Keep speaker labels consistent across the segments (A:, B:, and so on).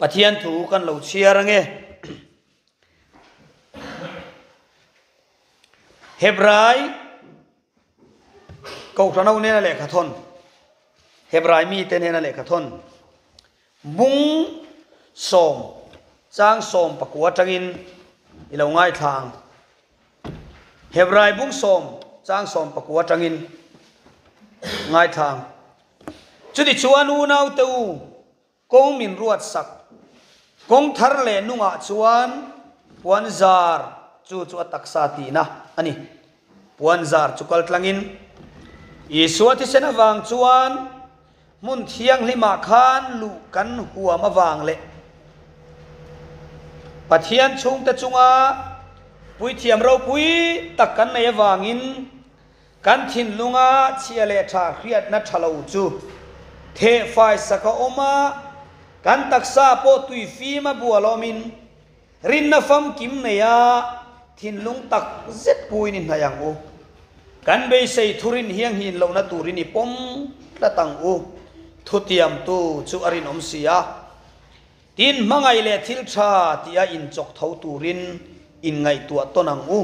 A: Pathian thu kan lo chhiar ange. Hebrai Kohhran ho nena lehkha thawn, Hebrai mite nena lehkha thawn, Bung sawm chang sawm pakua atangin i lo ngaithla ang. Hebrai bung sawm chang sawm pakua atangin ngaithla ang. Chutichuan unaute u, kawng min ruat sak, kawng thar leh nungah chuan puan zar chu chu a taksa tihna a ni. Puan zar chu kal tlangin Isua thisen avang chuan Hmun thianghlimah khan luh kan huam avang leh Pathian chhungte chunga puithiam ropui tak kan nei avangin kan thinlunga chhia leh tha hriatna tha lo chu thehfai sak a awm a, kan taksa pawh tui fim a bual awmin Rinna famkim neia thinlung tak zet puin i hnaih ang u. Kan beisei thurin hiang hin lohna turin i pawm tlat ang u. Thutiamtu chu a rinawm si a. Tin, hmangaih leh thil tha tia inchawk tho turin inngaihtuah tawn ang u.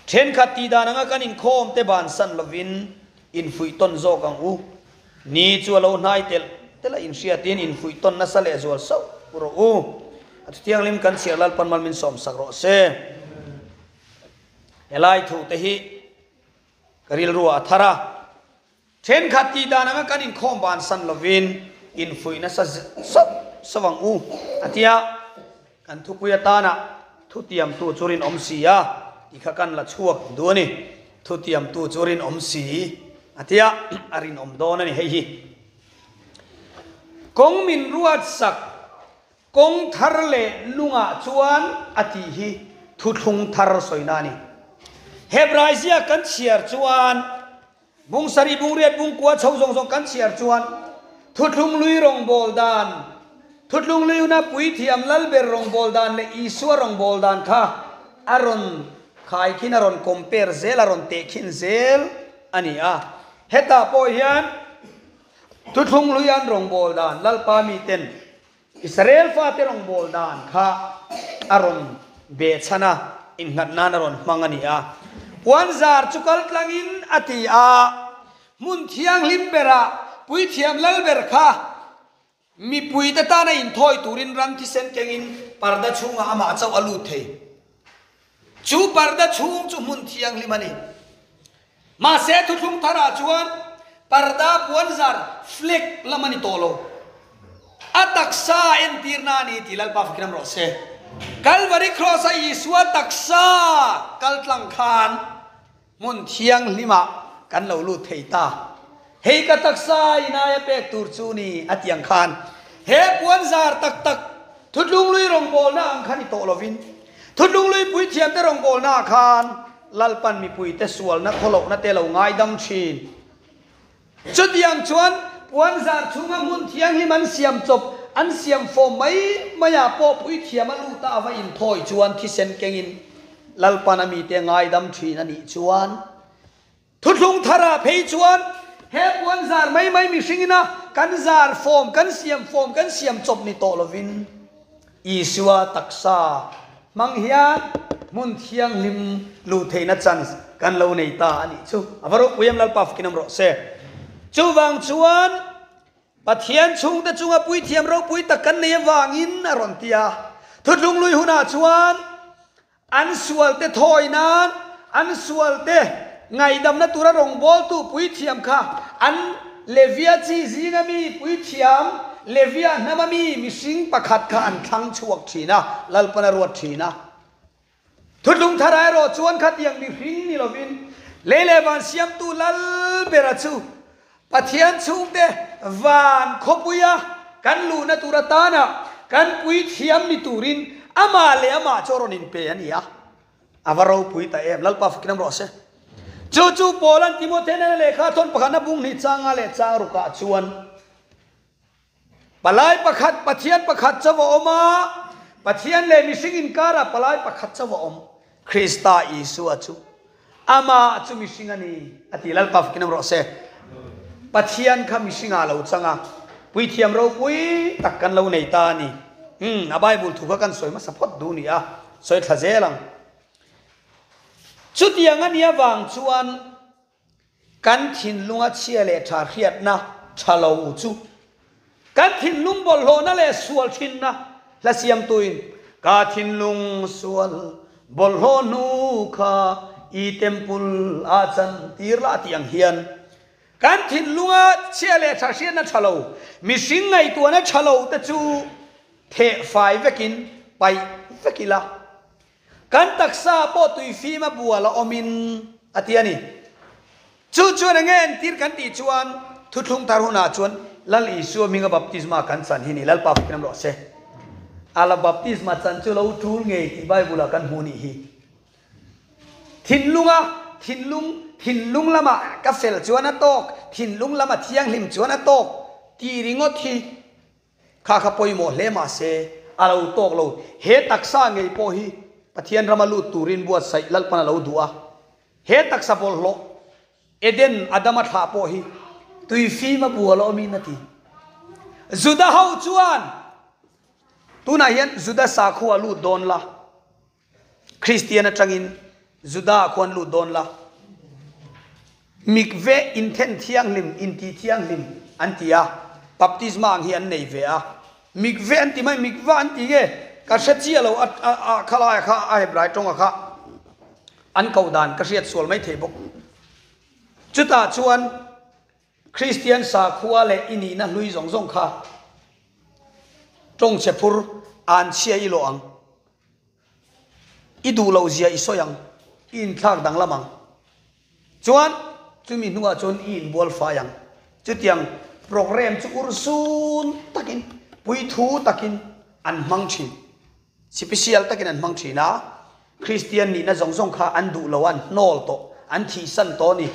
A: Thenkhat tihdan anga kan inkhawm te bansan lovin infuih tawn zawk ang u. Ni chu a lo hnai telh telh a inhriatin infuih tawn nasa leh zual sauh rawh u. A thuthianghlim kan chhiar Lalpan mal min sawmsak rawh se. Helai thu te hi ka rilru ah a thar a. Thenkhat tih dan anga kan inkhawm bansan lovin infuih nasa sauh sauh ang u a tia. Kan thupui atana thutiamtu chu rinawm si a tih kha kan la chhuak duh a ni. Thutiamtu chu rinawm si a tia a rinawm dawn a ni hei hi. Kawng min ruat sak kawng thar leh lungah chuan a tih hi thuthlung thar sawina a ni. Hebrai ziak kan chhiar chuan Bung sarih, bung riat, bung kua chho zawng zawng kan chhiar chuan Thuthlung lui rawngbâwl dan, Thuthlung luiuna puithiam Lalber rawngbâwl dan leh Isua rawngbâwl dan kha a rawn khaikhin, a rawn compare zel, a rawn tehkhin zel a ni a. Hetah pawh hian Thuthlung lui an rawngbâwl dan, Lalpa miten Israel fate rawngbâwl dan kha a rawn behchhan a, innghat nan a rawn hmang a ni a. Puanzar chu kal tlangin a ti a, hmun thianghlim berah puithiam lal ber kha mipuite tana inthawi turin ram thisen kengin parda chhungah amah chauh a lut thei. Chu parda chhung chu hmun thianghlim a ni. Mahse thuthlung tharah chuan parda puanzar, flag, lam a ni tawh lo. A taksa entirna a ni tih Lalpa fakin rawh se. Kalvari Cross-a Isua taksa kal tlang khan hmun thianghlimah kan lo lut thei ta. Hei ka taksa inaia pek tur chu ni a tih ang khan he puanzar tak tak thutlunglui rawngbawlna ang kha ni tawh lovin thutlunglui puithiamte rawngbawlna ah khan Lalpan mipuite sualna khawlohna te lo ngaidam thin. Chutiang chuan puanzar chhunga hmun thianghlim an siam chawp, an siam fawm mai maiah pawh puithiam a lut a ava inthawi chuan thisen kengin Lalpan a mite ngaidam thin a nih chuan Thuthlung tharah phei chuan he puanzar mai mai mihringina kan zar fawm, kan siam fawm, kan siam chawp ni tawh lovin Isua taksa hmang hian hmun thianghlim luh theihna chance kan lo nei ta a nih chu. A va ropui em Lalpa fakin awm rawh se. Chuvang chuan Pathian chhungte chunga puithiam ropui tak kan nei avangin a rawn ti a. Thuthlung lui hunah chuan An sualte thawi nan, an sualte ngaihdamna tura rawngbawltu puithiam kha an Levia chi zinga mi puithiam, Levia hnama mi mihring pakhat kha an thlang chhuak thin a, Lalpan a ruat thin a. Thutlung thara erawh chuan khatiang mihring ni lovin lei leh van siamtu lal bera chu Pathian chhungte van khawpuia kan luhna tur atana kan puithiam ni turin amah leh amah chu a rawn inpe a ni a. A va ropui ta em! Lalpa fakin awm rawh se. Chu chu Paula'n Timothea nena lehkha a thawn pakhatna bung hnih changa leh chang rukah chuan Palai pakhat, Pathian pakhat chauh a awm a, Pathian leh mihring inkarah palai pakhat chauh a awm, Krista Isua chu. Amah chu mihring a ni, a ti. Lalpa fakin awm rawh se. Pathian kha mihringah a lo chang a, puithiam ropui tak kan lo nei ta a ni. Umm, a Bible thu kha kan sawi hmasa phawt duh ni a, sawi thla zel ang. Chutiang a nih avang chuan kan thinlunga chhia leh tha hriatna tha lo chu kan thinlung bawlhhlawhna leh sual thinna hla siamtuin ka thinlung sual bawlhhlawh hnu kha i temple ah chan tir lah tih ang hian Kan thinlunga chhia leh tha hriatna tha lo, mihring ngaihtuahna tha lo te chu theh fai vekin paih vek ila, kan taksa pawh tuifim a bual a awmin a ti a ni. Chu chuan enge entir kan tih chuan thuthlung thar hunah chuan Lal Isua hminga baptisma kan chan hi ni, Lalpa fakin awm rawh se. A la baptisma chan chu lo tul ngei tih Bible-ah kan hmu nih hi. Thinlunga, thinlung, thinlung lama ka fel chuan a tawk, thinlung lama thianghlim chuan a tawk tih ringawt hi kha kha pawimawh hle mah se a lo tawk lo. He taksa ngei pawh hi Pathian rama lut turin buatsaih Lalpan a lo duh a. He taksa bawlhhlawh Eden Adama thlah pawh hi tuifim a bual awmin a ti. Juda ho chuan tunah hian Juda sakhua lut dawn la. Kristian atangin Juda khuan lut dawn la, mikve inthen thianghlim, inti thianghlim an ti a, baptisma ang hi an nei ve a, mikve an ti mai, mikva an ti nge ka hre chiah lo a a khalai kha a Hebrai tawnga kha an koh dan ka hriat sual mai thei bawk. Chutah chuan Kristian sakhua leh i nihna hlui zawng zawng kha tawng chhe phur an chhia i lawh ang. I duh loh zia i sawi ang, i inthlak danglam ang. Chuan chumi hnuah chuan i inbual fai ang. Chutiang programme chu urhsun takin, puithu takin an hmang thin. Sipisial takin an hmang thin a, Kristian nihna zawng zawng kha an duh lo a, an hnawl tawh, an thihsan tawh a ni.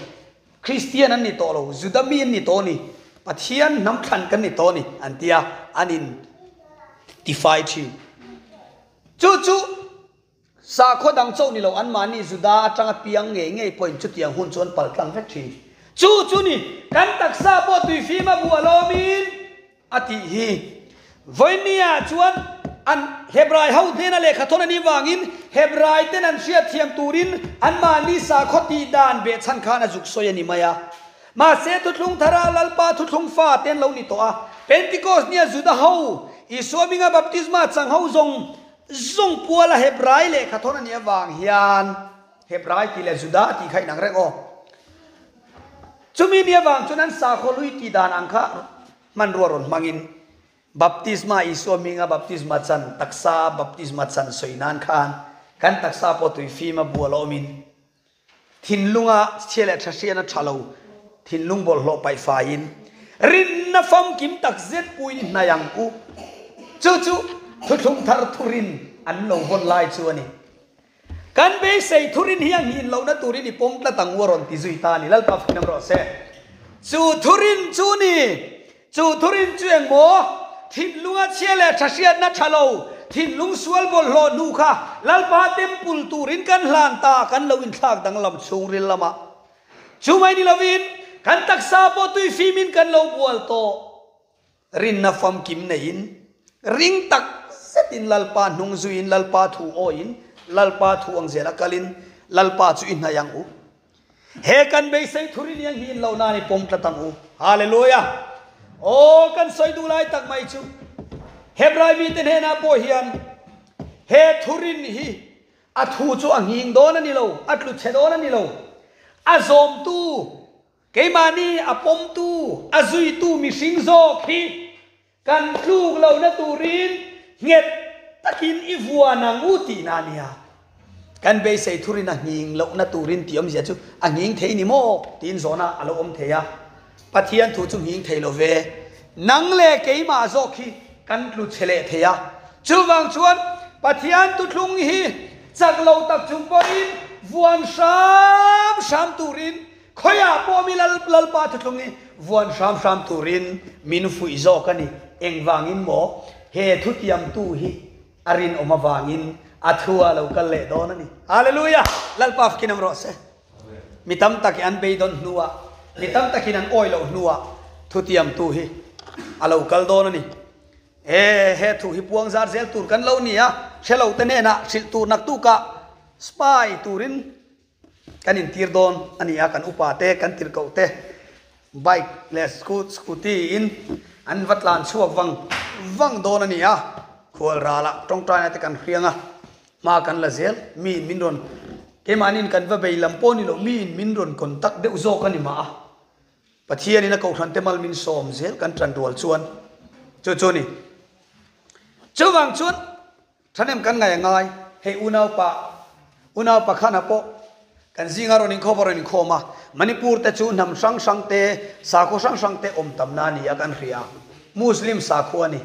A: Kristian an ni tawh lo, Juda mi an ni tawh a ni, Pathian hnam thlan kan ni tawh a ni an ti a, an in tifai thin. Chu chu sakhaw dang chauh ni lo, anmahni Juda atanga piang ngei ngei pawhin chutiang hun chu an pal tlang vek thin. Chu chu ni, kan taksa pawh tuifim a buah lawmin A tih hi. Vawinia chuan an Hebrai ho hnena lehkha thawn a nih vangin Hebrai ten an hriatthiam turin anmahni sakhaw tih dan behchhan khan a zuk sawi a ni mai a. Mahse thuthlung thara Lalpa thuthlung fa te an lo ni tawh a. Pentikos nia Juda ho, Isua hminga baptisma chang ho zawng zawng puala Hebrai lehkha thawn a nih avang hian Hebrai tih leh Juda tih kha inang reng aw. Chumi ni avang chuan an sakhaw hlui tih dan ang kha hmanrua rawn hmangin baptisma, Isua hminga baptisma chan, taksa baptisma chan sawi nan khan kan taksa pawh tui fim a bual a awmin thinlunga chhia leh tha hriatna tha lo thinlung bawlhhlawh paih faiin rinna famkim tak zet puiin i hnai ang u. Chu chu thuthlung thar thurin an lo vawn lai chu a ni. Kan beisei thurin hi a nghin lohna turin i pawm tlat ang u a rawn ti zui ta a ni. Lalpa fakin awm rawh se. Chu thurin chu ni, chu thurin chu eng maw? Thinlunga chhia leh tha hriatna tha lo, thinlung sual bawlhhlawh hnu kha Lalpa temple turin kan hlan ta, kan lo inthlak danglam chhungril lamah. Chu mai ni lovin kan taksa pawh tuifimin kan lo bual tawh. Rinna famkim neiin, ring tak zetin Lalpa hnung zuiin, Lalpa thu awiin, Lalpa thu ang zela kalin, Lalpa chu i hnaih ang u. He kan beisei thurin iang hi in lo nan i pawm tlat ang u. Hallelujah! Aw, kan sawi duh lai tak mai chu, Hebrai mite hnenah pawh hian he thurin hi a thu chu a nghing dawn a ni lo, a tlu chhe dawn a ni lo. A zawmtu Keimahni a pawmtu, a zuitu mihring zawk hi kan tluk lohna turin nghet takin i vuan ang u tihna a nia. Kan beisei thurin a nghing lohna turin tih awmzia chu a nghing thei ni maw tiin zawhna a lo awm thei a. Pathian thu chu nghing thei lo ve. Nang leh keimah zawk hi kan tlu chhe leh thei a. Chuvang chuan Pathian thuthlung hi chak lo tak chung pawhin vuan hram hram turin Khawiah pawh mi Lal Lalpa thuthlung hi vuan hram hram turin min fuih zawk a ni. Engvangin maw? He thutiamtu hi a rinawm avangin a thu a lo kal leh dawn a ni. Hallelujah! Lalpa fakin awm rawh se. Mi tam takin an beidawn hnuah, mi tam takin an awi loh hnuah thutiamtu hi a lo kal dawn a ni. E he thu hi puang zar zel tur kan lo ni a, hre lo te hnenah hrilh tur naktukah spy turin kan intir dawn a ni a, kan upa te, kan tirhkoh te bike leh scooty in an va tlan chhuak vang vang dawn a ni a, khual ralah tawngtaina te kan hriang a, hma kan la zel, miin min rawn keimahniin kan va bei lam pawh ni lo, miin min rawn contact deuh zawk a ni mah a, Pathianin a kohhran te mal min sawm zel kan tan rual chuan chu chu a ni. Chuvang chuan thahnem kan ngaih a ngai, hei unaupa unaupa Khana pawh kan zinga rawn inkhawm a rawn inkhawm a, Manipur te chu hnam hrang hrang te sakhaw hrang hrang te awm tamna a ni a kan hria, Muslim sakhua a ni.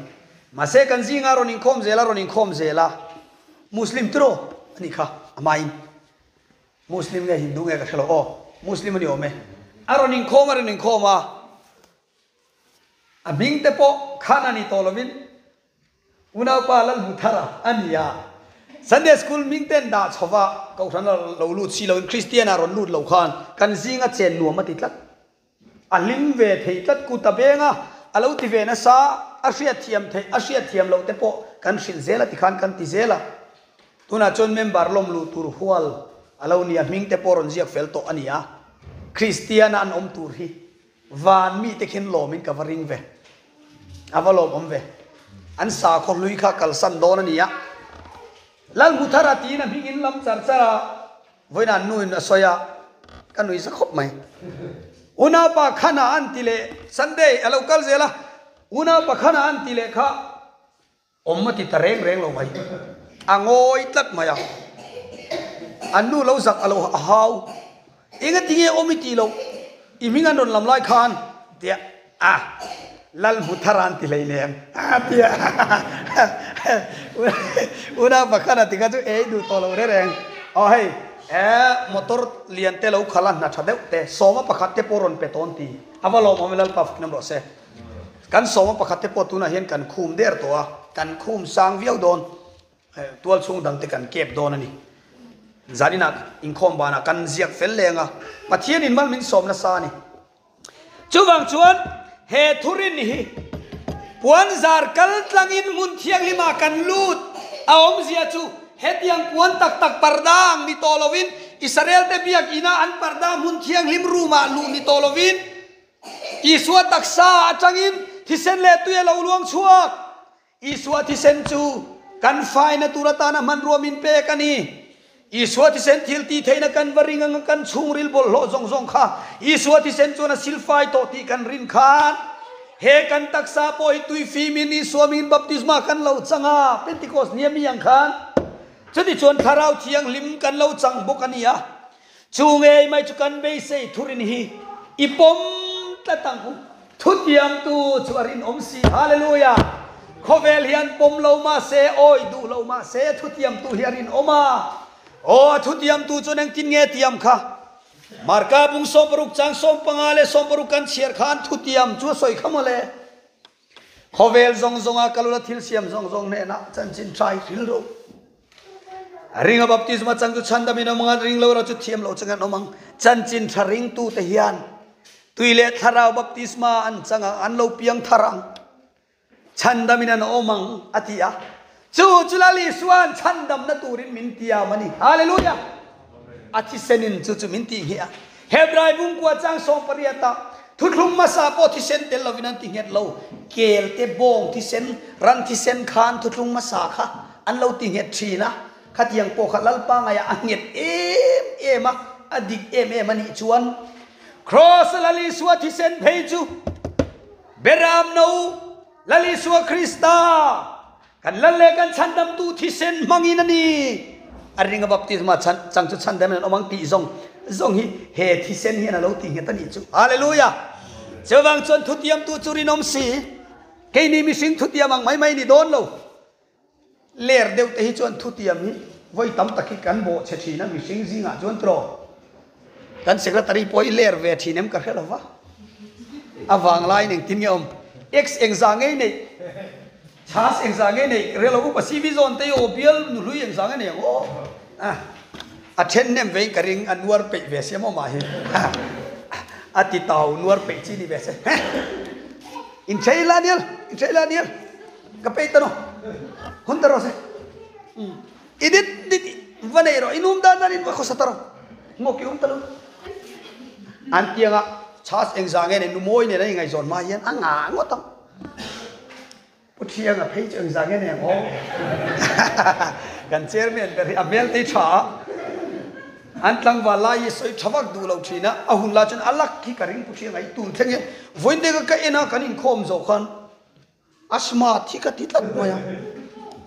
A: Mahse kan zinga rawn inkhawm zel a rawn inkhawm zel a, Muslim tiraw a nih kha a hmain. Muslim nge Hindu nge ka hre lo aw, Muslim a ni awm e. A rawn inkhawm a rawn inkhawm a, a hming te pawh khan a ni tawh lovin Unaupa Lalhmuthara a ni a. Sunday School hming ten dah chho va, Kohhran a lo lut si loin Kristian a rawn lut lo khan kan zinga chen nuam a ti tlat. A hlim ve thei tlat kut a beng a, a lo ti ve nasa, a hriatthiam theih, a hriatthiam loh te pawh kan hrilh zel a tikhan kan ti zel a. Tunah chuan member lawm luh tur hual a lo ni a, hming te pawh rawn ziak fel tawh a ni a. Kristiana an awm tur hi van mite khin lawmin ka va ring ve, a va lawmawm ve. An sakhaw hlui kha kalsan dawn a ni a. Lalhmuthara tiin a hming in lam char char a. Vawiin an nuin a sawi a, ka nui za khawp mai. Unaupa Khana an ti leh, Sunday a lo kal zel a, Unaupa Khana an ti leh kha awm a ti ta reng reng lo mai. A ngawi tlat mai a, an nu lo zak a lo a hau. Engati nge awm i tih loh? I hming an rawn lam lai khan tia a lal hmu thar an ti hlei nem a tia unaupa khan a ti kha chu ei duh tawh lo re reng. Aw hei e motor lian te lo khalh a hna tha deuh te sawma pakhat te pawh rawn pe tawn ti a va lawmawm e Lalpa fakin awm rawh se. Kan sawma pakhat te pawh tunah hian kan khum der tawh a, kan khum sang viau dawn. Tual chhung dangte kan kep dawn a ni. Zaninah inkhawm banah kan ziak fel leng a, Pathianin mal min sawm nasa a ni. Chuvang chuan he thurin hi puanzar kal tlangin hmun thianghlimah kan lut a awmzia chu hetiang puan tak tak parda ang ni tawh lovin Israel te biak ina an parda hmun thianghlim room ah luh ni tawh lovin Isua taksa atangin thisen leh tui a lo luang chhuak. Isua thisen chu kan faina tur atana hmanrua min pek a ni. Isua thisen thil tih theihna kan va ring anga kan chhungril bawlhhlawh zawng zawng kha Isua thisen chuan a silfai tawh tih kan rin khan he kan taksa pawh hi tui fimin Isua mingin baptisma kan lo chang a, Pentecost ni ami ang khan. Chutichuan Thlarau Thianghlim kan lo chang bawk a ni a. Chu ngei mai chu kan beisei thurin hi i pawm tlat ang u. Thutiamtu chu a rinawm si. Hallelujah! Khawvel hian pawm lo mah se, awi duh lo mah se, thutiamtu hi a rinawm a. Aw, a thutiamtu chuan engtin nge tiam kha? Marka bung 60 chang 15 leh 60 kan chhiar khan thutiam chu a sawi kha mawle. Khawvel zawng zawnga ka lula thil siam zawng zawng hnenah chanchin tha hi hril rawh. A ringa baptisma chang chu chhandam in awm ang a, ring lo erawh chu thiam lo chang an awm ang. Chanchin tha ringtute hian tui leh thlarau baptisma an chang ang, an lo piang thar ang. Chhandam in an awm ang a ti a. Chu chu Lal Isua'n chhandamna turin min tiam a ni. Hallelujah! A thisenin chu chu min tih nghet a. Hebrai bungkua chang 18 ah thuthlung hmasa pawh thisen tel lovin an ti nghet lo. Kel te bawng thisen, ran thisen khan thuthlung hmasa kha an lo ti nghet thin a. Khatiang pawh kha Lalpa ngaihah a nghet em em a, a dik em em a nih chuan Kraws Lal Isua thisen phei chu Beram no Lal Isua Krista Kan lal leh kan chhandamtu thisen hmangin a ni. A ringa baptisma chhan chang chu chhandam in an awm ang tih zawng zawng hi he thisen hian a lo ti nghet a nih chu. Hallelujah! Chuvang chuan thutiamtu chu rinawm si. Keini mihring thutiam ang mai mai ni dawn lo. Ler deuh te hi chuan thutiam hi vawi tam tak hi kan bawh chhe thin a mihring zingah chuan tiraw. Kan secretary pawh hi ler ve thin em ka hre lo va. A vang laiin engtin nge awm? X engzah ngei neih? Chhas engzah ngei neih? Rel lo upa CV zawn te hi aw bial nuhlui engzah ngei nei ang aw? A then hnem vein ka ring a nuar peih ve sia maw mah hi. A ti tau nuar peih chi ni ve se. In chei la nial, in chei la nial. Ka peih ta no. Hun ta rawh se. I dit dit va nei rawh, i num dan dan in va khawsa ta rawh. Ngawk i um ta lo. An tianga chhas engzah nge nei nu mawi nen a ingaihzawn hma hian a ngah ngawt ang. Pu Thianga phei chu engzah nge nei ang aw? Kan chairman ber hi a hmel te hi tha a, an tlangval lai hi sawi tha vak duh lo thin a, a hun lah chuan a lak hi ka ring Pu Thianga hi tun thleng hian vawiin te ka en a kan inkhawm zawh khan a smart hi ka ti tlat mai a,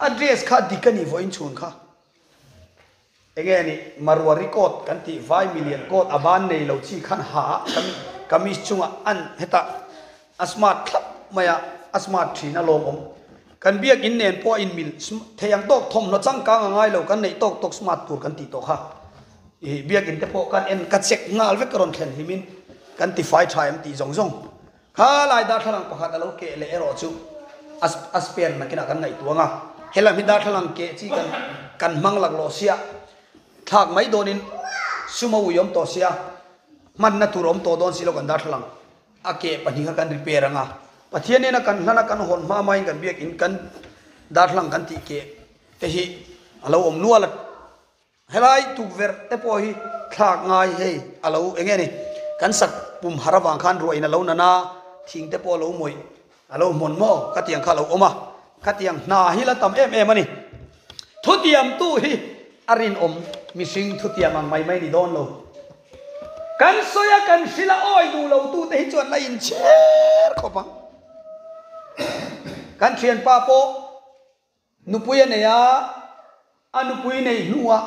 A: a dress kha dik a ni vawiin chhun kha. Enge ni Marwari coat kan tih vai milian coat a ban nei lo chi khan ha a kamis chungah an hetah a smart thlap mai a, a smart thin a lawmawm. Kan biakin nen pawh a inmil thei ang tawk thawmhnaw changkang a ngai lo kan neih tawk tawk smart tur kan tih tawh kha. Ih biakin te pawh kan en ka check nghal vek ka rawn thlen hlimin kan tifai tha em tih zawng zawng. Kha lai darthlalang pakhat a lo keh leh erawh chu a spare nakinah kan ngaihtuah ang a, helam hi darthlalang keh chi kan kan hmang laklawh sia, thlak mai dawnin sum a ui awm tawh sia, hmanna tur awm tawh dawn si lo kan darthlalang a keh pahnih kha kan repair ang a, Pathian nena kan hlana kan hawn hma hmain kan biakin kan darthlalang kan tih keh te hi a lo awm nual a. Helai tukverh te pawh hi thlak ngai hei a lo eng nge ni kan sak pum har avang khan ruah in a lo nan a, thing te pawh a lo mawih a lo hmawn maw khatiang kha a lo awm a, khatiang hna hi la tam em em a ni. Thutiamtu hi a rinawm mihring thutiam ang mai mai ni dawn lo. Kan sawi a kan hrilh a awi duh lo tu te hi chuan la inchher khawp ang. Kan thianpa pawh. Nupui a nei a, a nupui neih hnuah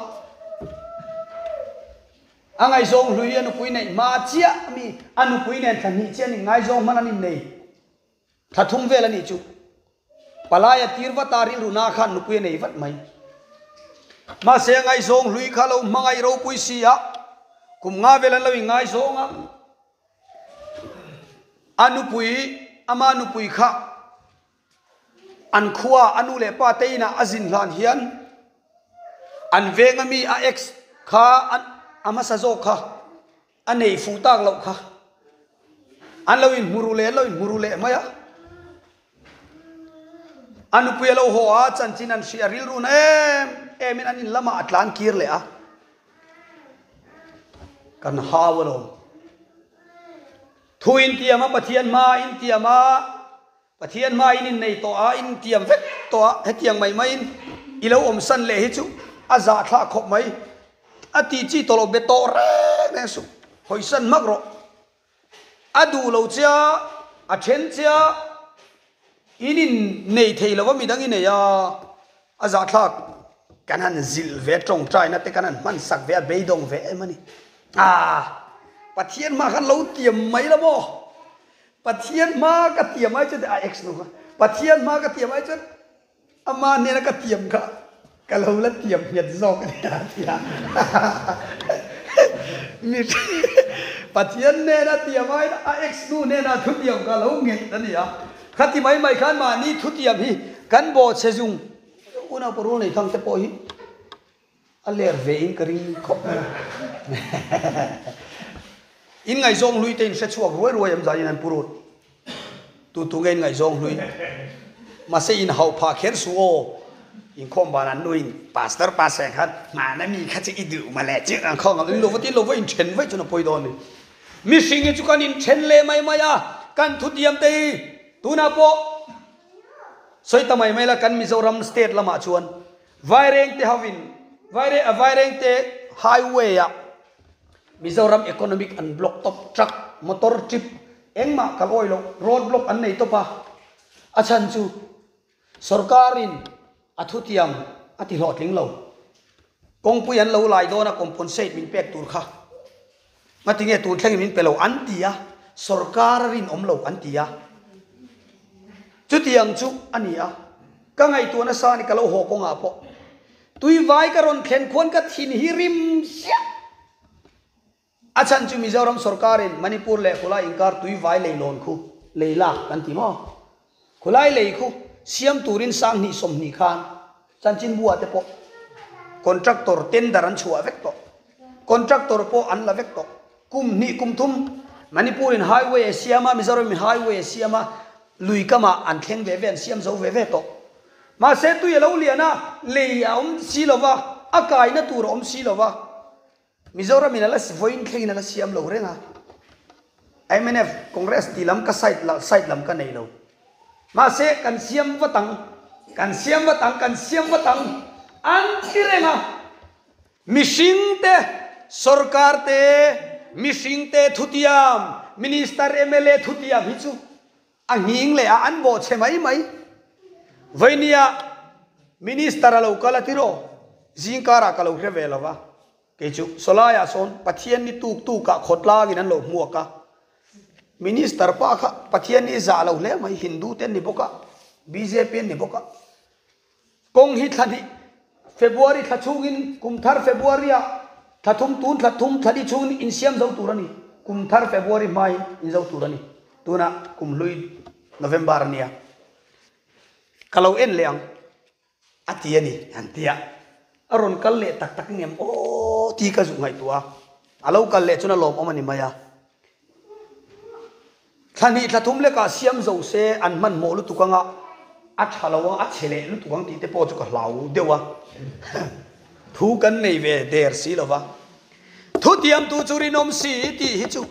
A: a ngaihzawng hlui a nupui neih hma chiah ami a nupui nen thla hnih chiah a ni ngaizawng hman an innei thla thum vel a nih chu. Palai a tir vat a rilru na khan nupui a nei vat mai. Mahse a ngaihzawng hlui kha lo hmangaih ropui si a, kum nga vel an lo inngaizawng a. A nupui, ama nupui kha An khua a nu leh pa te inah a zin hlan hian an veng ami a ex kha a hmasa zawk kha a nei fuh tak loh kha an lo inhmu ru leh an lo inhmu ru leh mai a. A nupui a lo haw a, chanchin an hria rilru na em em in an in lamah a tlan kir leh a. Kan hau alawm. Thu intiam a, Pathian hma intiam a, Pathian hma in innei tawh a, in tiam vek tawh a, hetiang mai maiin i lo awm san leh hi chu a zahthlah khawp mai. A tih chi tawh lo be tawh reng reng suh, hawisan hmak rawh. A duh lo che a, a then che a, in innei thei lo va midang i nei a, a zahthlak kan han zilh ve tawngtaina te kan han hman sak ve a, beidawng ve em a ni. Aah, Pathian hma khan lo tiam mai la maw? Pathian hma ka tiam ai chuan a ex nu kha Pathian hma ka tiam ai chuan ama hnena ka tiam kha ka lo la tiam nghet zawk a nia a ti a. Mi Pathian hnena tiam aiin a ex nu hnena thu tiam kha lo nghet a ni a. Khati mai mai khan mahni thu tiam hi kan bawhchhe zung unau parul nei thang te pawh hi A ler ve in ka ring khawp mai a. In ngaihzawng hlui te in hre chhuak ruai ruai em zan in an pu rut. Tu tu nge in ngaihzawng hlui. Mahse in hauh phah kher suh aw. Inkhawm ban an nu in pastor pa seng khan hmana mi kha chu i duh mawle chu ang khawng ang in lo va tin lo va in then vaih chuan a pawi dawn a ni. Mihring hi chu kan in then leh mai mai a, kan thutiam te hi tunah pawh sawi ta mai mai la kan Mizoram state lamah chuan Vairengte hovin Vaire a Vairengte highway ah Mizoram economic an block tawp truck motor trip engmah kal awi loh road block an nei tawp a a chhan chu sorkar in a thutiam a ti hlawhtling lo kawngpui an lo lai dawn a compensate min pek tur kha ngatinge tun thlengin min pe lo an ti a sorkar a rinawm lo an ti a chutiang chu a ni a. Ka ngaihtuah nasa a ni ka lo haw kawngah pawh tui vai ka rawn thlen khuan ka thin hi rim ziah. A chhan chu Mizoram sorkarin Manipur leh khulai inkar tui vai lei lawn khu lei lak kan ti maw? Khulai lei khu siam turin sanghnih sawmhnih khan chanchinbu ah te pawh contractor tender an chhuah vek tawh. Contractor pawh an la vek tawh. Kum hnih kum thum Manipur in highway a siam a, Mizoram in highway a siam a, lui kamah an thleng ve ve, an siam zo ve ve tawh. Mahse tui a lo lian a, lei a awm si lo va, a kaina tur a awm si lo va. Mizoram in a la vawiin thlengin a la siam lo reng a. Mnf, Congress tih lam ka side la side lam ka nei lo. Mahse kan siam vat ang, kan siam vat ang, kan siam vat ang an ti reng a. Mihring te, sorkar te, mihring te thutiam, Minister, mla thutiam hi chu A nghing leh a an bawh chhe mai mai. Vainia Minister a lo kal a tiraw? Zingkarah ka lo hre ve lo va. Kei chu sawlaiah sawn Pathian ni tuk tukah khawtlangin an lo hmuak a. Minister pa kha Pathian ni zah lo hle mai, Hindu te an ni bawk a, bjp an ni bawk a. Kawng hi thla hnih, February thla chhungin kum thar February ah thla thum tun thla thum thla li chhungin insiam zo tur a ni. Kum thar February hmai in zo tur a ni. Tunah kum hlui November a nia. Ka lo en leh ang a ti a ni an ti a. A rawn kal leh tak tak ngem aw ti ka zuk ngaihtuah a. A lo kal leh chuan a lawmawm a ni mai a. Thla hnih thla thum lekah siam zo se an hmanhmawh lutuk anga a tha lo ang, a chhe leh lutuk ang tih te pawh chu ka hlau deuh a. Thu kan nei ve der si lo va. Thutiamtu chu rinawm si tih hi chu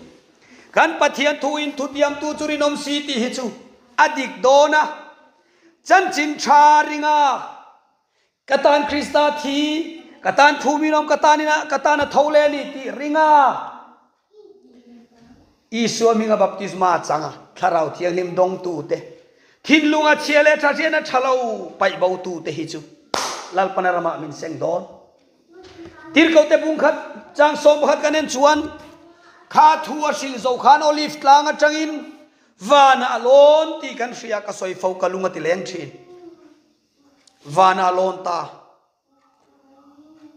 A: kan Pathian thuin thutiamtu chu rinawm si tih hi chu a dik dawn a. Chanchin tha ringa Ka tan Krista thi, ka tan thu min awm, ka tan ina, ka tan a tho leh a ni tih ring a. Isua hminga baptisma chang a, Thlarau Thianghlim dawngtute, thinlunga chhia leh tha hriatna tha lo paih botute hi chu Lalpana ramah min seng dawn. Tirhkohte bungkhat chang 11 kan en chuan, Kha thu a hrilh zo khan Olive tlang atangin vanah a lawn tih kan hria, ka sawi fo ka lung a ti leng thin. Vana lawn ta.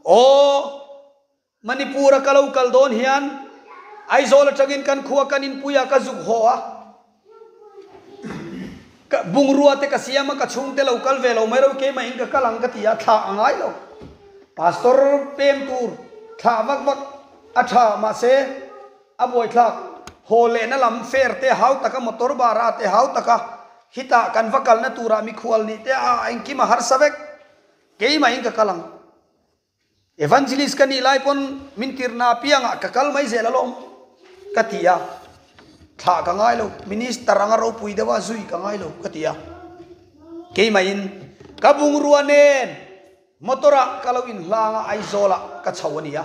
A: Aw, Manipur a ka lo kal dawn hian Aizawl atangin kan khua kan inpui a ka zuk haw a. Ka bungrua te ka siam a, ka chhungte lo kal ve lo mai ro keimah in ka kal ang ka ti a, thlah a ngai lo. Pastor pem tur thlah vak vak a tha mahse A buaithlak, haw lehna lam fair te hau taka motor bara te hau taka hitah kan va kalna turah mikhual nih te a engkim a harsa vek. Keimahin ka kal ang. Evangelist ka nih lai pawn min tirna apiangah ka kal mai zel alawm ka ti a. Thlah ka ngai lo, minister anga ropui deuha zui ka ngai lo ka ti a. Keimahin ka bungrua nen motor-ah ka lo inhlang a, Aizawl-ah ka chho a ni a.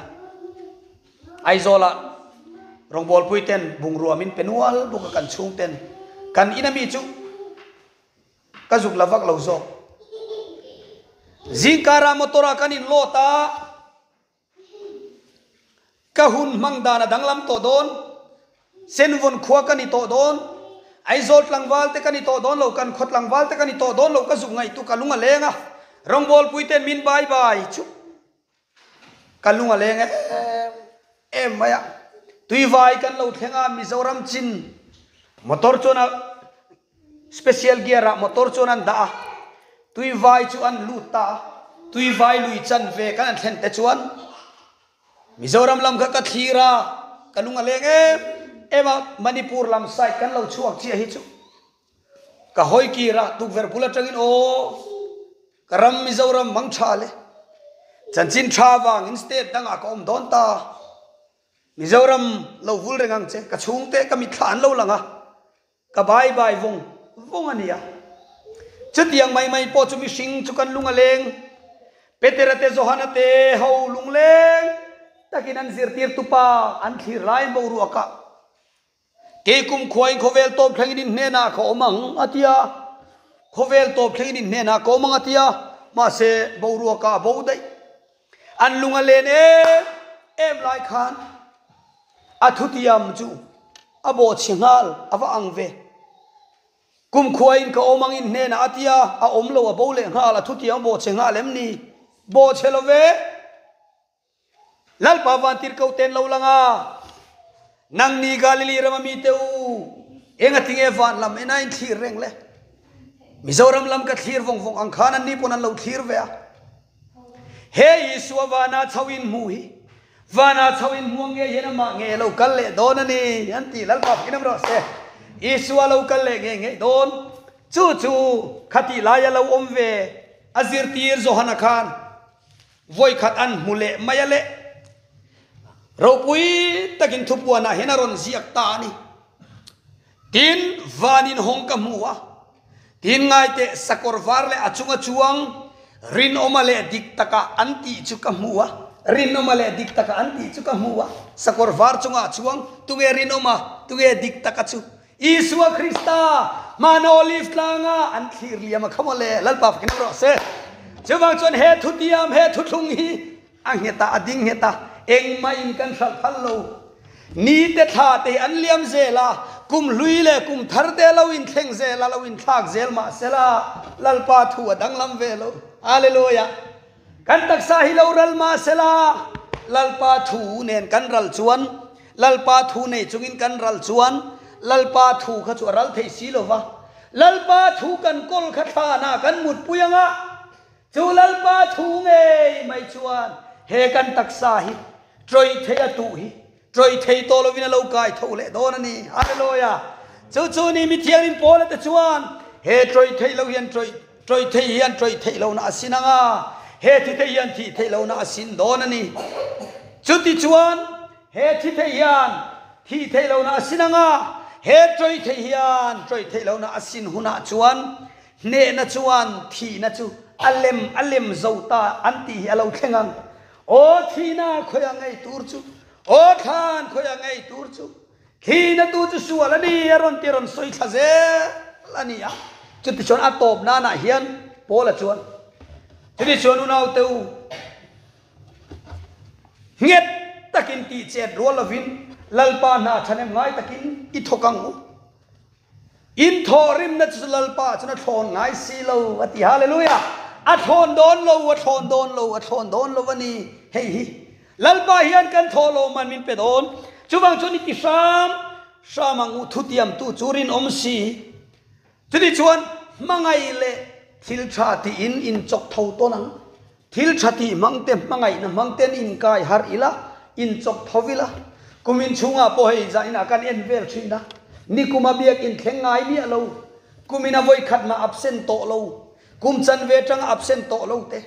A: Aizawla rawngbawlpui ten bungrua min pe nual bawk a kan chhung ten kan ina mi chu ka zuk la vak lo zawk. Zingkara motor ah kan in load a, ka hun hmang dan a danglam tawh dawn, Senvawn khua ka ni tawh dawn, Aizawl tlangval te ka ni tawh dawn lo, kan khaw tlangval te ka ni tawh dawn lo ka zuk ngaihtu ka lung a leng a, rawngbawlpui ten min bye bye chu. Ka lung a leng em em mai a, Tuivai kan lo thleng a, Mizoram chin motor chuan a special gear ah motor chuan an dah a, Tuivai chu an lut ta a, Tuivai lui chan ve kan an thlen te chuan Mizoram lam kha ka thlir a, ka lung a leng em em a, Manipur lam side kan lo chhuak chiah hi chu ka hawi kir a, tukverh bul atangin aw. Ka ram Mizoram mang tha le. Chanchin tha vangin state dangah ka awm dawn ta. Mizoram lo vul reng ang che. Ka chhungte ka mitthla an lo lang a. Ka bye bye vawng vawng a nia. Chutiang mai mai pawh chu mihring chu kan lung a leng. Petera te Johana te ho lungleng takin an zirtirtu pa an thlir lai boruak ah. Kei kum khuain khawvel tawp thlengin in hnenah ka awm ang, a ti a. Khawvel tawp thlengin in hnenah ka awm ang, a ti a. Mahse, boruakah a bo daih. An lung a len em em lai khan a thutiam chu a bawhchhe nghal a va ang ve. Kum khuain ka awm ang in hnenah a ti a, a awm lo a bo leh nghal, a thutiam a bawhchhe nghal em ni? Bawhchhe lo ve. Lalpa vantir ko ten lo lang a, Nangni Galili rama mite u, enga tinge van lam ena in thlir reng le? Mizoram lam ka thlir vawng vawng ang khan anni pawn an lo thlir ve a. He Isua vana chho in hmu hi, vana chho in hmu ang nge hian amah nge lo kal leh dawn a ni, an ti. Lalpa fakin awm rawh se. Isua lo kal leh nge ngei dawn. Chu chu khatih laia lo awm ve. A zirtir Johana khan vawikhat an hmu leh mai a leh ropui takin thupuanah hian a rawn ziak ta a ni. Tin, vanin hawng ka hmu a, tin ngaiteh sakawr var leh a chunga chuang rinawma leh dik taka an tih chu ka hmu a, rinawma leh dik taka an tih chu ka hmu a, sakawr var chungah chuang tunge rinawma, tunge dik taka chu Isua Krista hmana Olive tlanga an thlir liam a kha mawle, Lalpa fakin awm rawh se. Chuvang chuan he thutiam, he thuthlung hi a nghet a, a ding nghet a, engmah in kan hralh phal lo. Ni te thla te hi an liam zel a, kum hlui leh kum thar te lo inthleng zel a, lo inthlak zel mah sela, Lalpa thu a danglam ve lo. Hallelujah! Kan taksa hi lo ral mah sela, Lalpa thu nen kan ral chuan, Lalpa thu nei chungin kan ral chuan, Lalpa thu kha chu a ral thei si lo va. Lalpa thu kan kawl kha thlanah kan mutpui ang a, chu Lalpa thu ngei mai chuan he kan taksa hi tawih thei a tuh hi tawih thei tawh lovin a lo kai tho leh dawn a ni. Hallelujah! Chu chu ni mithiangin Paula te chuan he tawih theih lo hian tawih tawih theih hian tawih theih lohna a sin ang a, he thi theih hian thih theih lohna a sin dawn a ni. Chuti chuan he thi theih hian thih theih lohna a sin ang a, he tawih theih hian tawih theih lohna a sin hunah chuan hnehna chuan thihna chu a lem a lem zo ta an tih hi a lo thleng ang. Aw thihna khawiah ngei tur chu, aw thlan khawiah ngei tur chu, thihna tu chu sual a ni a rawn ti rawn sawi thla zel a ni a. Chutichuan a tawp nanah hian Paula chuan, Chutichuan unaute u, nghet takin tih chet rual lovin Lalpa hna thanem ngai takin i thawk ang u. In thawhrimna chu Lalpa chuan a thlawn ngai si lo, a ti. Hallelujah! A thlawn dawn lo, a thlawn dawn lo, a thlawn dawn lo a ni. Hei hi Lalpa hian kan thawh lo man min pe dawn. Chuvang chuan i ti hram hram ang u, thutiamtu chu rinawm si. Chutichuan hmangaih leh thil tha tiin inchawk tho tawn ang. Thil tha tih hmang te, hmangaihna hmang ten inkai harh ila, inchawk tho ila. Kum inchhungah pawh hei zah inah kan en vel thin a, nikuma biak inthleng ngai miah lo, kum ina vawi khat mah absent tawh lo, kum chanve atanga absent tawh lo te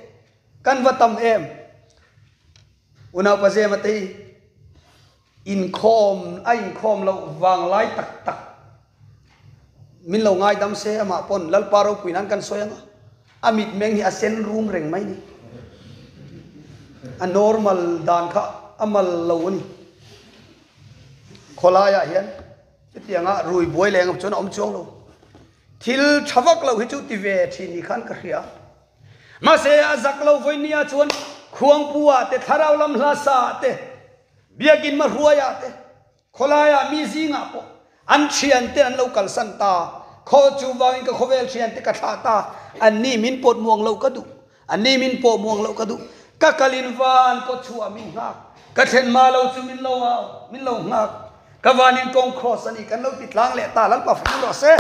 A: kan va tam em? Unaupa Zema te hi inkhawm a inkhawm loh vang lai tak tak min lo ngaidam se amah pawn Lalpa ropui nan kan sawi ang a, a mitmeng hi a sen rum reng mai ni. A normal dan kha a mal lo a ni. Khawlaiah hian hetianga rui buai leh engemaw chuan a awm chuang lo. Thil tha vak lo hi chu ti ve thin ni khan ka hria. Mahse a zak lo vawinia chuan khuangpu-ah te, thlarau lam hla sa-ah te, biakin mahruaiah te, khawlaiah mi zingah pawh an thiante an lo kalsan ta. Khaw chu vangin ka khawvel thiante ka thlah ta. Anni min pawt muang lo ka duh. Anni min pawh muang lo ka duh. Ka kalin van kaw chhuah min nghak. Ka thlen ma lo chu min lo au, min lo nghak. Ka vanin kawng cross a ni, kan lo ti tlang leh ta, Lalpa fanu rawh se.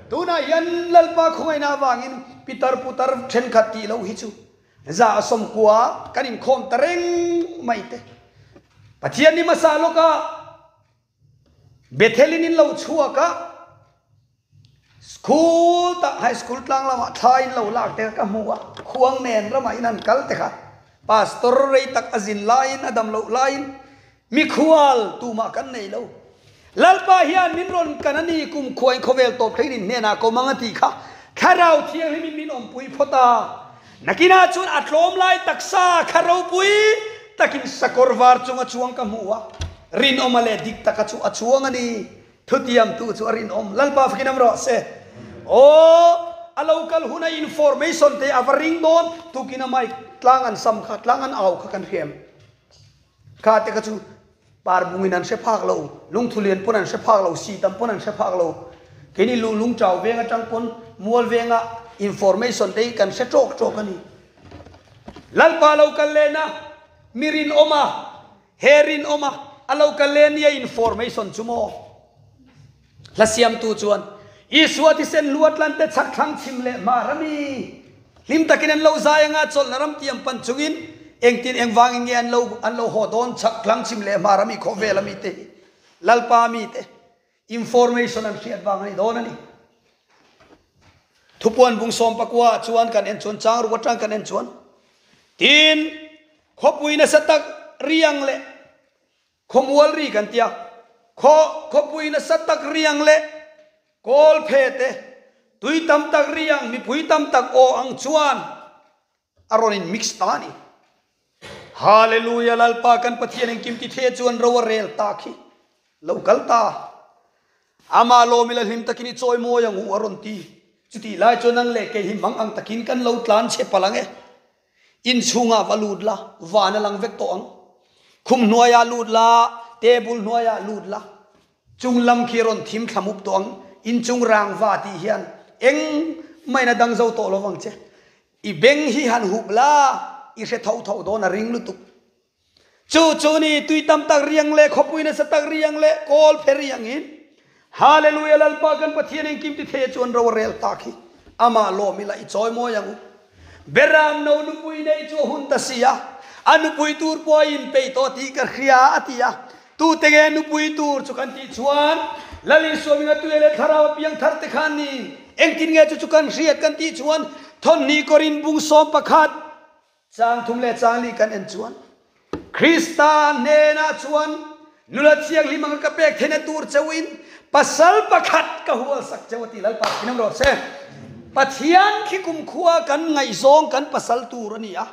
A: Tunah hian Lalpa khawngaihna avangin pitar putar thenkhat tih loh hi chu za a sawmkua kan inkhawm ta reng mai te. Pathian ni hmasa lawka Bethelin in lo chhuak a, School tah high school tlang lamah thla in lo lak te kha ka hmu a, khuang nen ramah in han kal te kha pastor rei tak a zin laiin a dam loh laiin mikhual tumah kan nei lo. Lalpa hian min rawn kan a ni kum khuain khawvel tawp thleng in hnenah ka awm ang a tih kha Thlarau Thianghlim in min awmpui phawt a, nakinah chuan a tlawm lai taksa kha ropui takin sakawr var chunga chuang ka hmu a, rinawma leh dik taka chu a chuang a ni. Thutiamtu chu a rinawm. Lalpa fakin am rawh se. Aw, a lo kal huna information te a va ring dawn. Tukin a mic tlang an sam kha, tlang an au kha kan hriam. Kha te kha chu par bungin an hre phak lo, lungthu lian pawn an hre phak lo, si tam pawn an hre phak lo. Keini lu lungchau veng atang pawn mual venga information te hi kan hre tawk tawk a ni. Lalpa lo kal lehna mi rinawma He rinawma a lo kal le nia information chu maw? Hla siamtu chuan Isua thisen luatlan te chhak thlang chhim leh hmar ami hlim takin an lo zai anga chawlhna ram tiam pan chungin engtin engvangin nge an lo an lo haw dawn chhak thlang chhim leh hmar ami khawvel ami te hi Lalpa mi te Information an hriat vang a ni dawn a ni. Thupuan bung 19 ah chuan kan en chuan chang ruk atang kan en chuan tin khawpui nasa tak riang leh khawmual ri kan tia khaw khawpui nasa tak riang leh kawl phe te tui tam tak riang mipui tam tak aw ang chuan a rawn in mix ta a ni. Hallelujah Lalpa kan Pathian engkim ti the chuan ro a rel ta khi lo kal ta. Ama lawm ila hlim takin i chawi mawi ang u a rawn ti. Chutih lai chuan nang leh kei hi mang ang takin kan lo tlan che palh ang e. Inchhungah va lut la, van a lang vek tawh ang. Khum hnuaiah lut la, table hnuaiah lut la. Chung lam khi rawn thim thla mup tawh ang. Inchung rangva tih hian eng main a dang zo tawh lo vang che. I beng hi han hup la, i hre tho tho dawn a ring lutuk. Chu chu ni tui tam tak riang leh khawpui nasa tak riang leh kawl phe riang in Hallelujah Lalpa kan Pathian engkim ti thei chuan ro a rel tak hi amah lawm ila i chawi mawi ang u. Beram no nupui nei chu a hun ta si a, a nupui tur pawh a inpeih tawh tih ka hria a ti a. Tute nge nupui tur chu kan tih chuan Lal Isua minga tuia leh thlarau a piang thar te khan ni. Engtin nge chu chu kan hriat kan tih chuan Thawmhnih Korin bung 11 chang 3 leh chang 4 kan en chuan Krista hnenah chuan nula thianghlim anga ka pek theihna tur cheuhin pasal pakhat ka hualsak cheu a ti Lalpa thinam rawh se. Pathian khi kumkhua kan ngaihzawng kan pasal tur a ni a.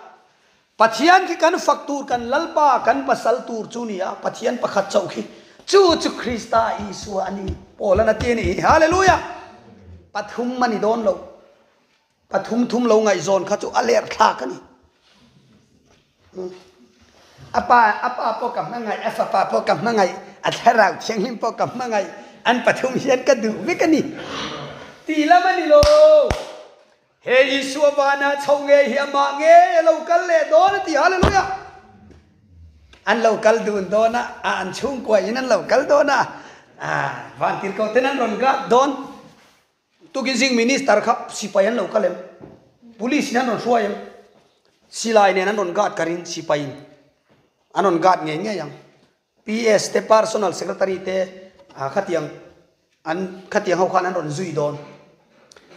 A: Pathian khi kan fak tur kan Lalpa kan pasal tur chu ni a, Pathian pakhat chauh khi chu chu Krista Isua a ni. Paul-an a ti a ni. Hallelujah! Pathum a ni dawn lo. Pathum thum lo ngaihzawn kha chu a ler thlak a ni. A pa, a pa pawh ka hmangaih, a fapa pawh ka hmangaih, a thlarau thianghlim pawh ka hmangaih, an pathum hian ka duh vek a ni. Tih lam a ni lo. He Isua vana chho ngei hi amah ngei a lo kal leh dawn a ti, Hallelujah! An lo kal dun dawn a, a an chhungkua in an lo kal dawn a, a van tirhkoh ten an rawn guard dawn. Tukin zing minister kha sipai an lo kal em? Police in an rawn hruai em? Silai nen an rawn guard ka ring sipai in an rawn guard ngei ngei ang. PS te personal secretary te khatiang an khatiang ho khan an rawn zui dawn.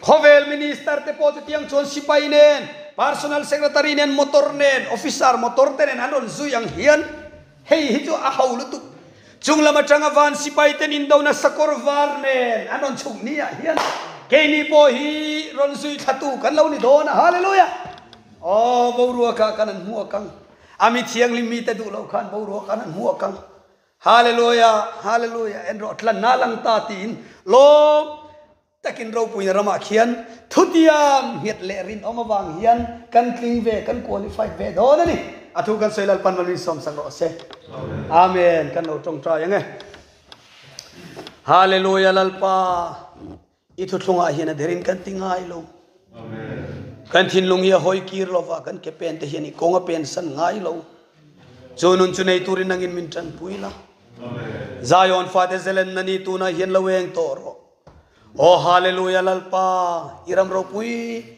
A: Khawvel minister te pawh chutiang chuan sipai nen, personal secretary nen, motor nen, officer motor te nen an rawn zui ang hian hei hi chu a ho lutuk. Chung lam atanga van sipai ten indona sakawr var nen an rawn chhuk ni ah hian keini pawh hi rawn zui thlatu kan lo ni dawn a. Hallelujah! Aw boruakah kan an hmuak ang. A mi thianghlim mite duh loh khan boruak an han hmuak ang. Hallelujah, Hallelujah, en rawh tlanna lang ta tiin lawm takin ropuina ramah khian thutiam nghet leh rinawm avang hian kan tling ve, kan qualified ve dawn a ni. A thu kan sawi Lalpan malin sawmsak rawh se. Amen. Kan lo tawngtai ang e. Hallelujah Lalpa. I thuthlungah hian a derin kan ti ngai lo. Kan thinlung hi a hawi kir lova, kan ke pen te hian i kawng a pen san ngai lo. Chu nun chu nei turin nangin min tanpui la. Zion fate zelenna ni tunah hian lo eng tawh rawh. Aw Hallelujah Lalpa, i ram ropui.